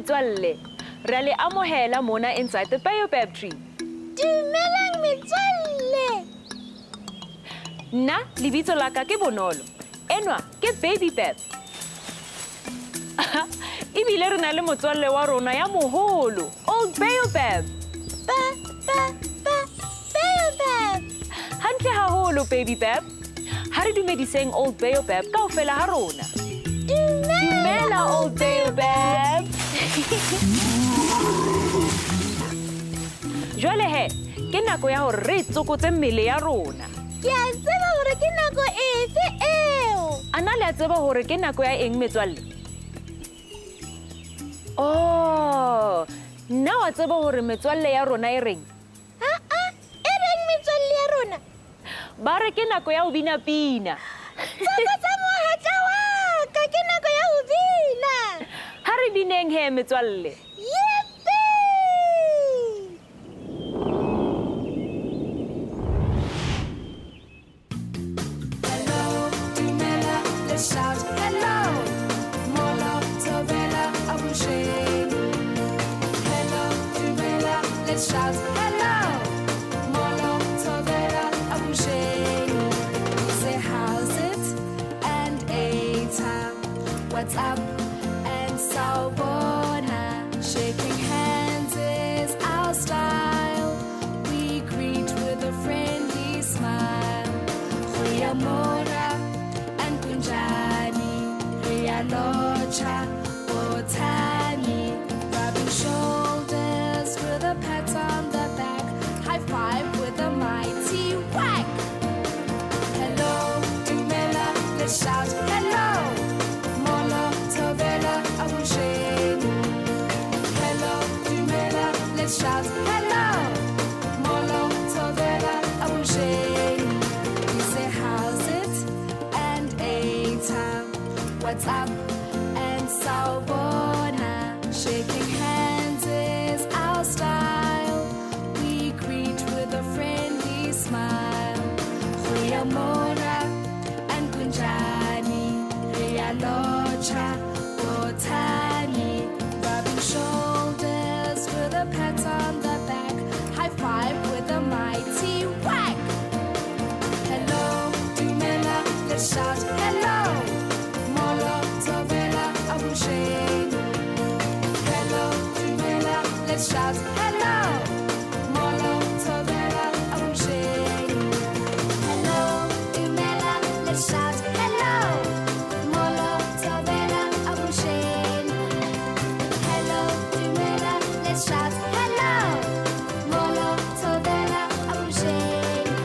Metswalle. Re a le amohela mona Inside the Baobab Tree. Dumelang metswalle. Nna lebitso la ka ke Bonolo. Enwa ke Baby Bab. Ebile re na le motswalle wa rona ya moholo, Old Baobab. Ba ba ba Baobab. Hantle haholo Baby Bab. Ha re dumediseng Old Baobab kaofela ha rona. Dumela Old Baobab. Jwale he, ke nako ya hore re tsokotse mmele ya rona. Ke a tseba hore ke nako efe eo. A na le a tseba hore ke nako ya eng metswalle? Oh, nna wa tseba hore metswalle ya rona e reng? Ha-a, e reng metswalle ya rona? Ba re ke nako ya ho bina pina. Tsokotsa mohatla wa ka, ke nako ya ho bina. Ha re bineng he metswalle. Yippee! Hello, dumela, let's shout hello. Molo, thobela, avuxeni. Hello, dumela, let's shout hello. Molo, thobela, avuxeni. Say how's it and eta. What's up and sawubona. Shaking hands is our style. We greet with a friendly smile. Goeiemôre and kunjani. Re a lotjha, bothani. Rubbing shoulders with a pat on the back. High five with a mighty whack. Hello, dumela, let's shout hello. Molo, thobela, avuxeni. Hello, dumela, let's shout hello. Molo, thobela, avuxeni. We say how's it and eta. What's up and sawubona. Shaking hands is our style. We greet with a friendly smile. Goeiemôre and kunjani. Re a lotjha, bothani. Rubbing shoulders with a pat on the back. High five with a mighty whack. Hello, dumela, let's shout hello. Molo, thobela, avuxeni. Hello, dumela, let's shout hello. Molo, thobela, avuxeni. Hello, dumela, let's shout hello. Molo, thobela, avuxeni. Hello, dumela, let's shout hello. Molo, thobela, avuxeni.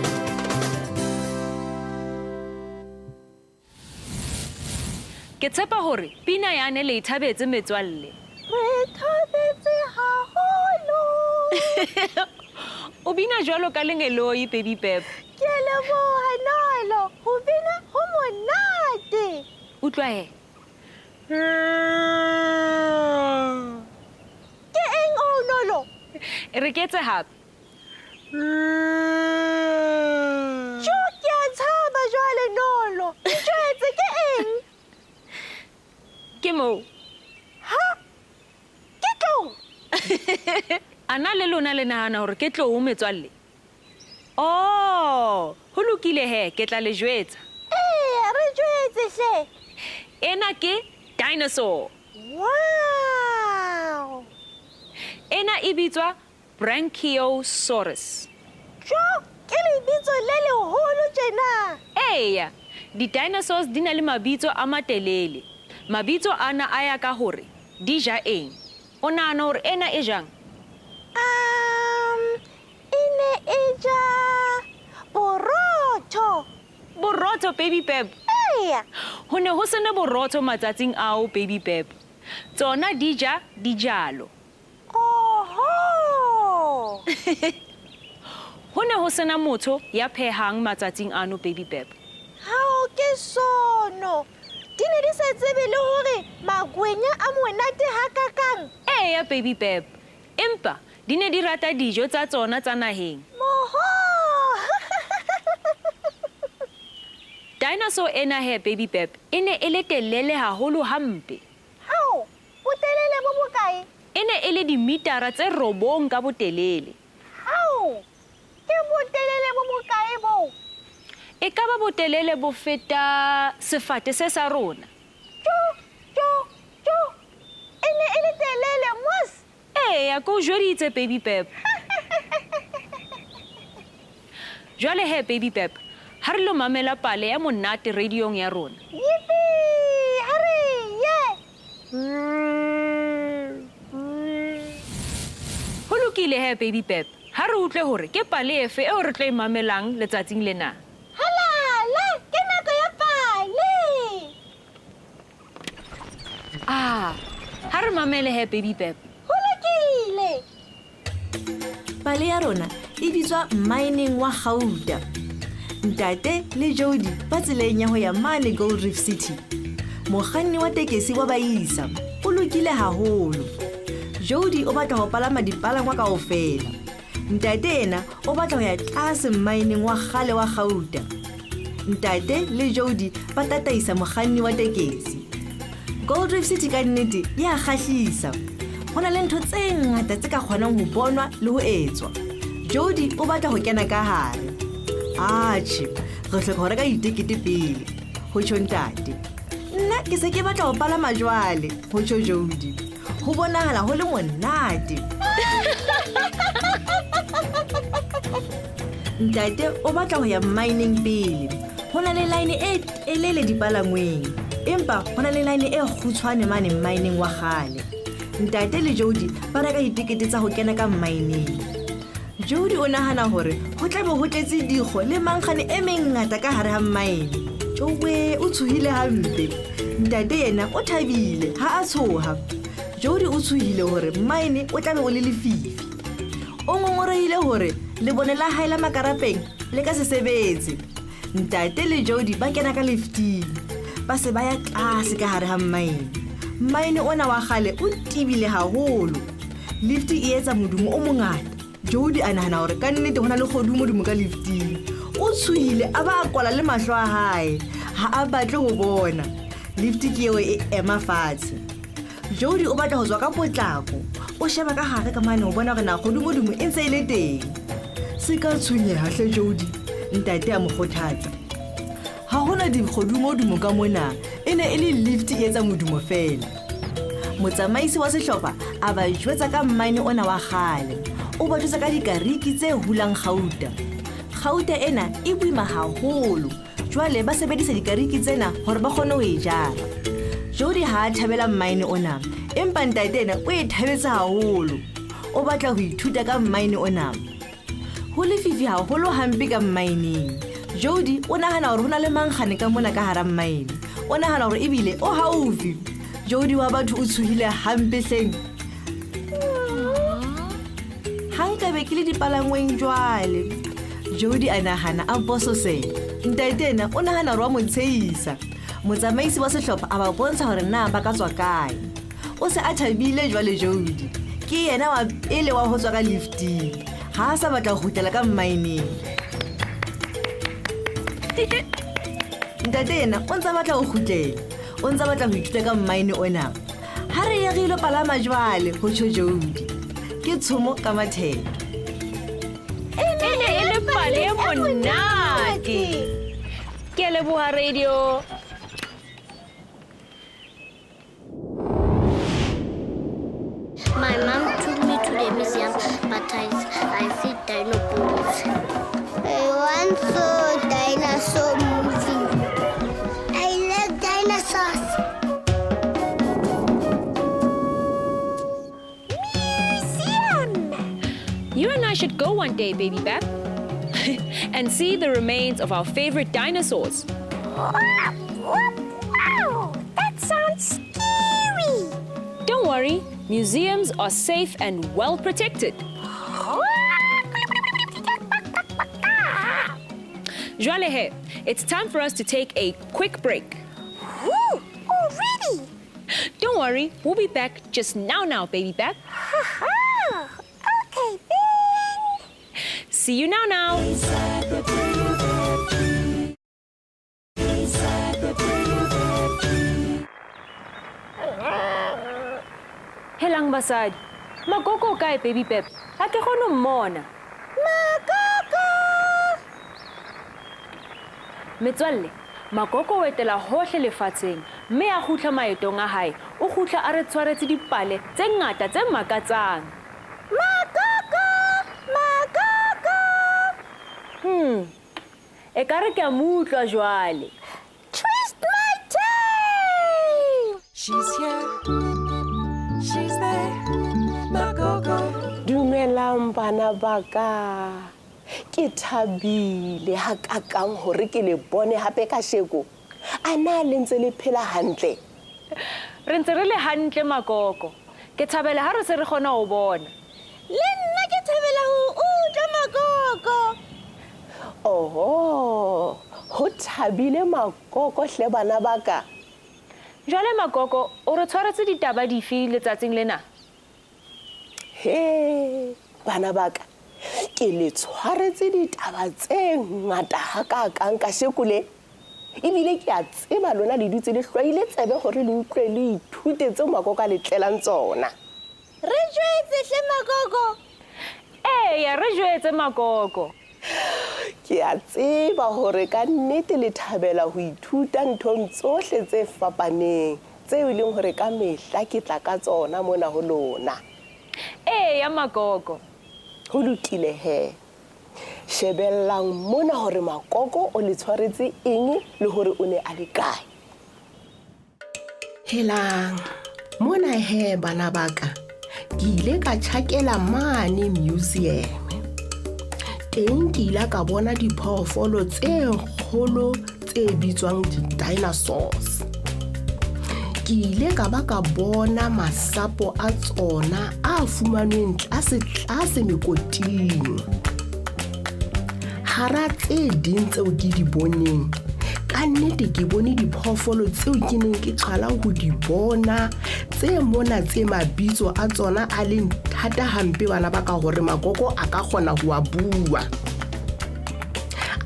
Ke tshepa hore pina yane le e thabetse metswalle. Re thabetse haholo. O bina jwalo ka lengeloi, Baby Bab. Ke a leboha Nolo, ho bina ho monate. Utlwa he. Ke eng oo Nolo? Re ke etse hape. Jo, ke a tshaba jwale Nolo. Ntjwetse ke eng? Ke moo. Ha? Ke tlou? A na le lona le nahana hore ke tlou metswalle? Oh, ho lokile he, ke tla le jwetsa. Ee, re jwetse hle. Ena ke dinosaur. Wow! Ena e bitswa Brachiosaurus. Jo, ke lebitso le leholo tjena. Eya, di-dinosaurs di na le mabitso a matelele. Mabitso ana a ya ka hore di ja eng. O nahana hore ena e jang? E ne e ja borotho. Borotho, Baby Bab. Eya. Ho ne ho sena borotho matsatsing ao, Baby Bab. Tsona di ja dijalo. Oho! Ho ne ho sena motho ya phehang matsatsing ano, Baby Bab. Hao ke sono. Di ne di sa tsebe le hore magwenya a monate hakakang. Eya, Baby Bab. Empa di ne di rata dijo tsa tsona tsa naheng. Moho! Dinosaur ena he, Baby Bab, e ne e le telele haholo hampe. Hao, botelele bo bokae? E ne e le dimitara tse 9 ka botelele. Ao, ke botelele bo bokae bo? E ka ba botelele bo feta sefate se sa rona. Jo, jo, jo. E ne e le telele mos. Eya, ke o jweditse Baby Pep. Jwale he Baby Pep, ha re lo mamela pale ya monate radiong ya rona. Yippee, ha re ye. Ho lokile he Baby Pep, ha re utlwe hore ke pale efe eo re tlo e mamelang letsatsing lena. Halala, ke nako ya pale. Ah, ha re mamele he Baby Pep. Ho lokile. Pale ya rona e bitswa Mining wa Gauta. Ntate le Jody ba tseleng ya ho ya mane Gold Reef City. Mokganni wa tekesi wa ba isa, o lokile haholo. Jody o batla ho palama dipalangwa kaofela. Ntate ena o batla ho ya tlase mining wa kgale wa Gauta. Ntate le Jody ba tataisa mokganni wa tekesi. Gold Reef City ka nnete ya kgahlisa. Ho na le ntho tse ngata tse ka kgonang ho bonwa le ho etswa. Jody o batla ho kena ka hare. Atjhe, re hloka ho reka ditekete pele, ho tjho ntate. Nna ke se ke batla ho palama jwale, ho tjho Jody. Ho bonahala ho le monate. Ntate o batla ho ya mining pele. Ho na le line e telele dipalangweng, empa ho na le line e kgutshwane mane mining wa kgale. Ntate le Jody ba reka ditekete tsa ho kena ka mining. Jody o nahana hore ho tla be ho tletse dikgo le mankgane e mengata ka hare ha mine. Jowe o tshohile hampe. Ntate yena o thabile ha a tshoha. Jody o tshohile hore mine o tla be o le lefifi. O ngongorehile hore lebone la hae la makarapeng le ka se sebetse. Ntate le Jody ba kena ka lifting. Ba se ba ya tlase ka hare ha mine. Mine ona wa kgale o tibile haholo. Lift e etsa modumo o mongata. Jody a nahana hore ka nnete ho na le kgodumodumo ka lifting. O tshohile a ba a kwala le mahlo a hae. Ha a batle ho bona. Lift ke eo e ema fatshe. Jody o batla ho tswa ka potlako. O sheba ka hare ka mane ho bona hore na kgodumodumo e ntse e le teng. Se ka tshwenyeha hle Jody, ntate a mo kgothatsa. Ha hona dikgodumodumo ka mona, e ne e le lift e etsa modumo fela. Motsamaisi wa sehlopha a ba jwetsa ka mine ona wa kgale. O ba jwetsa ka dikariki tse hulang kgauta. Kgauta ena e boima haholo. Jwale ba sebedisa dikariki tsena hore ba kgone ho e jara. Jody ha a thabela mine ona, empa ntate ena o e thabetse haholo. O batla ho ithuta ka mine ona. Ho lefifi haholo hampe ka mining. Jody o nahana hore ho na le mankgane ka mona ka hara mine. O nahana hore ebile o haufi. Jody wa batho o tshohile hampe hleng. Ha nka be ke le dipalangweng jwale. Jody a nahana a bososela. Ntate ena o nahana hore wa mo tshehisa. Motsamaisi wa sehlopha a ba bontsha hore na ba ka tswa kae. O se a thabile jwale Jody. Ke yena wa pele wa ho tswa ka lifting. Ha a sa batla ho kgutlela ka mining. Ntate ena o ntsa batla ho kgutlela. O ntsa batla ho ithuta ka mine ona. Ha re ye re ilo palama jwale, ho tjho Jody. Ke tshomo ka matheka. E ne e le pale e monate. Ke a leboha radio. My mom took me to the museum, but I see dino bones. I want saw dinosaur movie. I like dinosaurs. Museum. You and I should go one day, Baby Bap, and see the remains of our favorite dinosaurs. Wow, that sounds scary. Don't worry, museums are safe and well protected. Jwale he, it's time for us to take a quick break. Ooh, already? Don't worry, we'll be back just now, Baby Bap. Okay, then. See you now. Helang basadi, Makoko o kae, Baby Pep? Ha ke kgone ho mmona. Makoko! Metswalle, Makoko o etela hohle lefatsheng mme a kgutla maetong a hae, o kgutla a re tshwaretse dipale tse ngata tse makatsang. Makoko! Makoko! Ekare ke a mo utlwa jwale. Twist my tail! She's here, she's there, Makoko. Dumelang bana ba ka. Ke thabile hakakang hore ke le bone hape kasheko. A na le ntse le phela hantle? Re ntse re le hantle, Makoko. Ke thabela ha re se re kgona ho bona. Le nna ke thabela ho utlwa, Makoko. Oho, ho thabile Makoko hle bana ba ka. Jwale Makoko, o re tshwaretse ditaba dife letsatsing lena? He, bana ba ka, ke le tshwaretse ditaba tse ngata hakakang kasheko le. Ebile ke a tseba lona le dutse le hlwaile tsebe hore le utlwe le ithute tseo Makoko a le tlelang tsona. Re jwetse hle, Makoko. Eya, re jwetse, Makoko. Ke a tseba hore ka nnete le thabela ho ithuta nthong tsohle tse fapaneng tseo e leng hore ka mehla ke tla ka tsona mona ho lona. Eya, Makoko. Ho lokile he. Shebellang mona hore Makoko o le tshwaretse eng le hore o ne a le kae. Helang, mona he bana ba ka, ke ile ka tjhakela mane museum. Teng ke ile ka bona diphoofolo tse kgolo tse bitswang di-dinosaurs. Ke ile ka ba ka bona masapo a tsona a fumanweng tlase tlase mekoting. Hara tse ding tseo ke di boneng, ka nnete ke bone diphoofolo tseo ke neng ke qala ho di bona, tse mona tse mabitso a tsona a leng thata hampe bana ba ka hore Makoko a ka kgona ho a bua.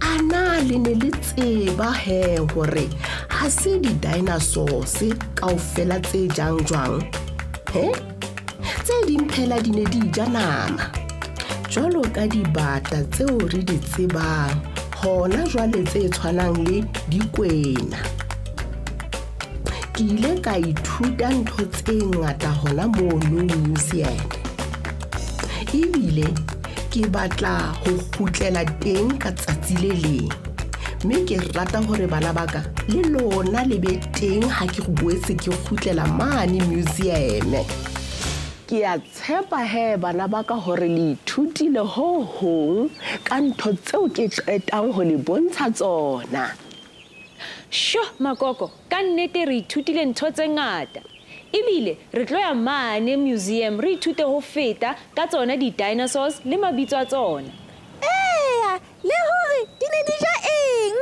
A na le ne le tseba he hore ha se di-dinosaurs kaofela tse jang jwang? He? Tse ding phela di ne di ja nama. Jwalo ka dibata tseo re di tsebang, hona jwale tse tshwanang le dikwena. Ke ile ka ithuta ntho tse ngata hona mono museum. Ebile ke batla ho kgutlela teng ka tsatsi le leng. Mme ke rata hore bana ba ka le lona le be teng ha ke boetse ke kgutlela mane museum. Ke a tshepa he bana ba ka hore le ithutile ho hong ka ntho tseo ke qetang ho le bontsha tsona. Sho, Makoko, ka nnete re ithutile ntho tse ngata. Ebile re tlo ya mane museum re ithute ho feta ka tsona di-dinosaurs le mabitso a tsona. Eya, le hore di ne di ja eng?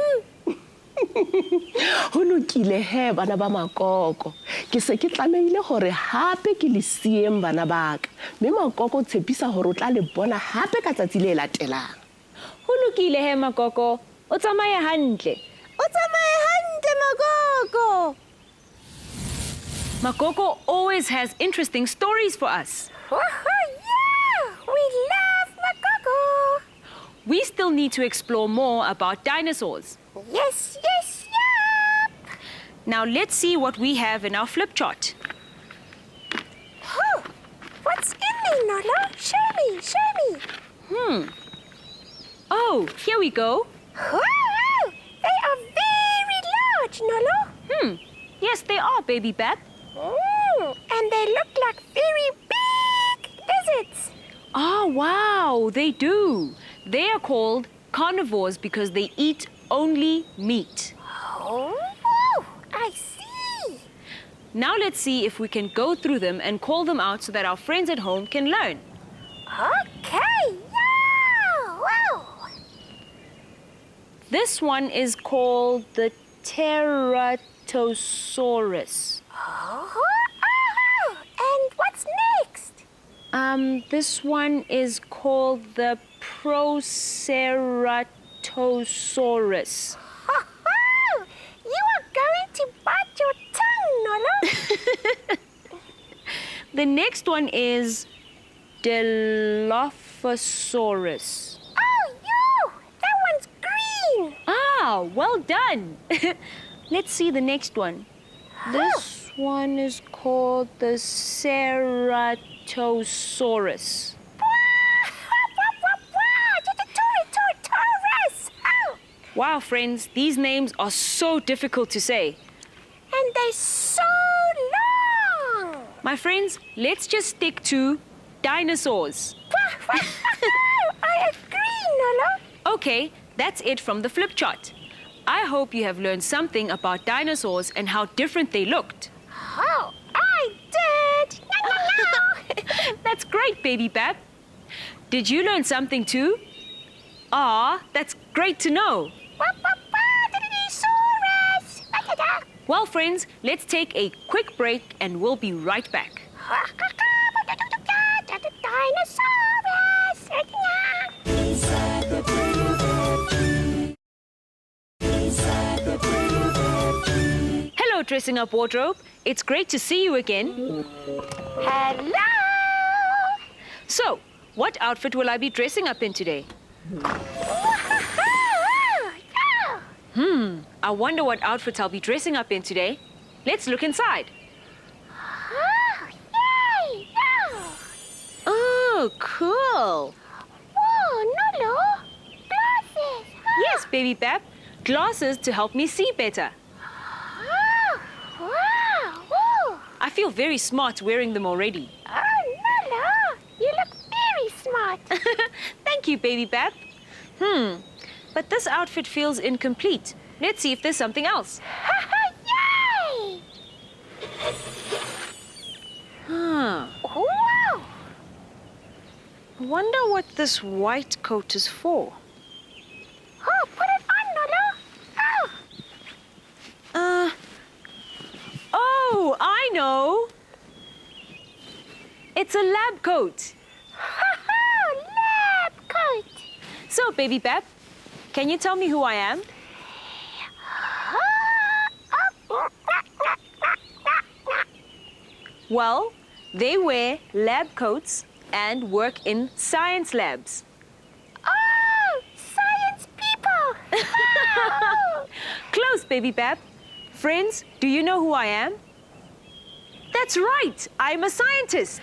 Ho lokile he bana ba Makoko. Ke se ke tlamehile hore hape ke le sieng bana ba ka. Mme Makoko o tshepisa hore o tla le bona hape ka tsatsi le latelang. Ho lokile he Makoko, o tsamaye hantle. O tsamaye hantle, Makoko. Makoko always has interesting stories for us. Oh, yeah! We love Makoko. We still need to explore more about dinosaurs. Yes, yes, yeah. Now let's see what we have in our flip chart. Oh, what's in there, Nolo? Show me, show me. Oh, here we go. Oh, they are very large, Nolo. Yes, they are, Baby Bap. And they look like very big lizards. Oh, wow, they do. They are called carnivores because they eat only meat. Oh, I see. Now let's see if we can go through them and call them out so that our friends at home can learn. Okay, yeah, wow. This one is called the Teratosaurus. Oh, and what's next? This one is called the Proceratosaurus. You are going to bite your tongue, Nolo. The next one is Dilophosaurus. Oh, yo! That one's green. Ah, well done. Let's see the next one. This one is called the Ceratosaurus. Wow, friends, these names are so difficult to say. And they're so long. My friends, let's just stick to dinosaurs. I agree, Nolo. Okay, that's it from the flip chart. I hope you have learned something about dinosaurs and how different they looked. Oh, I did. That's great, Baby Bab. Did you learn something too? Ah, that's great to know. Well, friends, let's take a quick break and we'll be right back. Inside the baobab tree. Inside the baobab tree. Hello, Dressing Up Wardrobe. It's great to see you again. Hello. So, what outfit will I be dressing up in today? I wonder what outfit I'll be dressing up in today. Let's look inside. Oh, yay! Yeah. Oh, cool. Whoa, Nolo. Glasses. Huh? Yes, Baby Bab. Glasses to help me see better. Oh, wow. Whoa. I feel very smart wearing them already. Oh, Nolo. You look very smart. Thank you, Baby Bab. But this outfit feels incomplete. Let's see if there's something else. Yay! Huh. Wow! I wonder what this white coat is for. Oh, put it on, Nolo. Oh. Oh, I know. It's a lab coat. Lab coat. So, Baby Bab, can you tell me who I am? Well, they wear lab coats and work in science labs. Oh, science people! Oh. Close, Baby Bab. Friends, do you know who I am? That's right, I'm a scientist.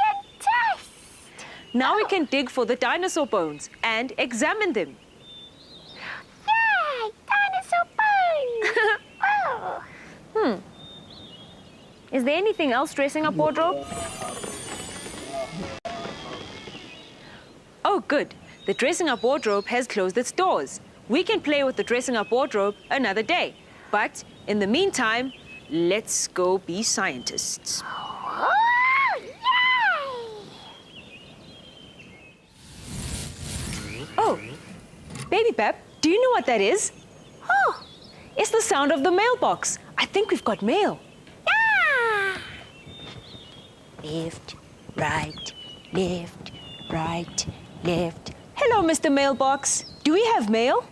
Scientist! Now we can dig for the dinosaur bones and examine them. Yay, dinosaur bones! Oh. Is there anything else dressing up wardrobe? Oh, good. The dressing up wardrobe has closed its doors. We can play with the dressing up wardrobe another day. But in the meantime, let's go be scientists. Oh, yay! Oh, Baby Bab, do you know what that is? Oh, it's the sound of the mailbox. I think we've got mail. Yeah! Left, right, left, right, left. Hello, Mr. Mailbox. Do we have mail?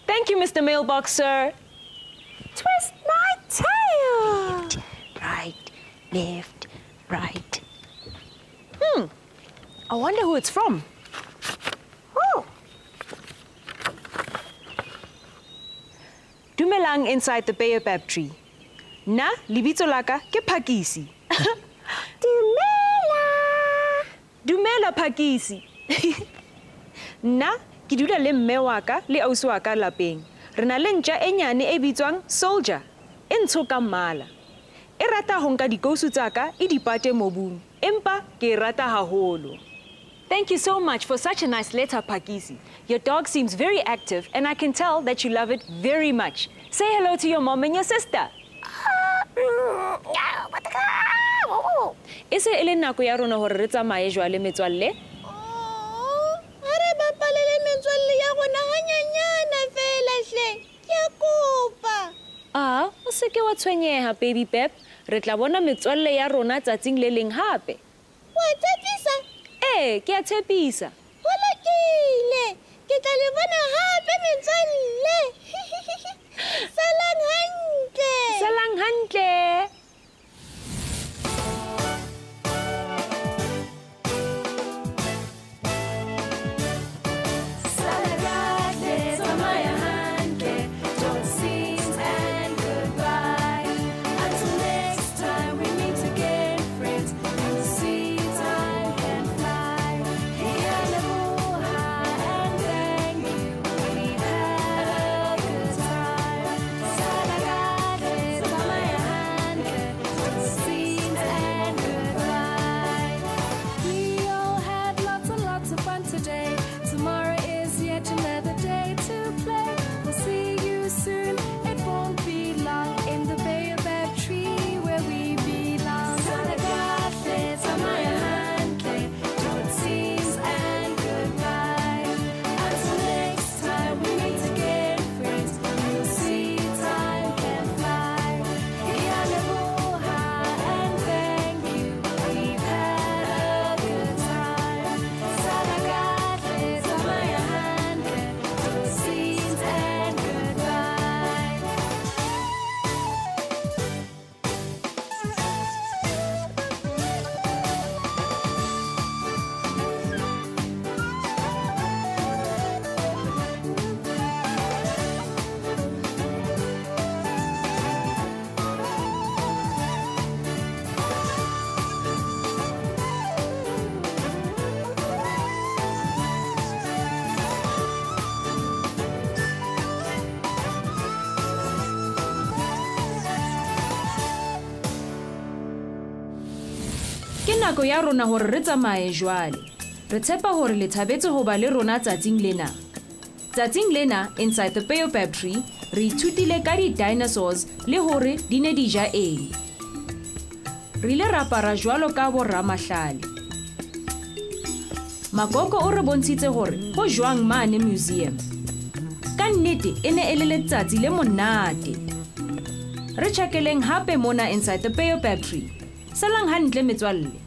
Thank you, Mr. Mailbox, sir. Twist my tail. Left, right, left, right. I wonder who it's from. Oh. Dumelang inside the baobab tree. Na lebitso la ka ke Phakisi. Dumela. Dumela Phakisi. Nna ke dula le mme wa ka le ausi wa ka lapeng. Re na le ntja e nyane e bitswang Soldier. E ntsho ka mmala. E rata ho nka dikousu tsa ka e di pate mobung. Empa ke e rata haholo. Thank you so much for such a nice letter, Phakisi. Your dog seems very active and I can tell that you love it very much. Say hello to your mom and your sister. E se e le nako ya rona hore re tsamaye jwale metswalle? Oh, ha re bapale le metswalle ya rona hanyanyana fela hle. Ke a kopa. Ah, o se ke wa tshwenyeha, Baby Bab. Re tla bona metswalle ya rona tsatsing le leng hape. Wa tshepisa? Ee, ke a tshepisa. Ho lokile. Ke tla le bona hape metswalle. Salang hantle. Salang hantle. We all had lots and lots of fun today. Tomorrow is yet another day to play. We'll see you soon. It won't be long in the baobab tree where we belong. Salagatle, tsamaya hantle, totsiens and goodbye. Until next time we meet again, friends. You'll see time can fly. Ke a leboha and thank you. We've had a good time. Salagatle, tsamaya hantle, totsiens and goodbye. Ke nako ya rona hore re tsamaye jwale. Re tshepa hore le thabetse ho ba le rona tsatsing lena. Tsatsing lena Inside the Baobab Tree re ithutile ka di-dinosaurs le hore di ne di ja eng. Re ile ra apara jwalo ka boramahlale. Makoko o re bontshitse hore ho jwang mane museum. Ka nnete e ne e le letsatsi le monate. Re tjhakeleng hape mona Inside the Baobab Tree. Salang hantle metswalle.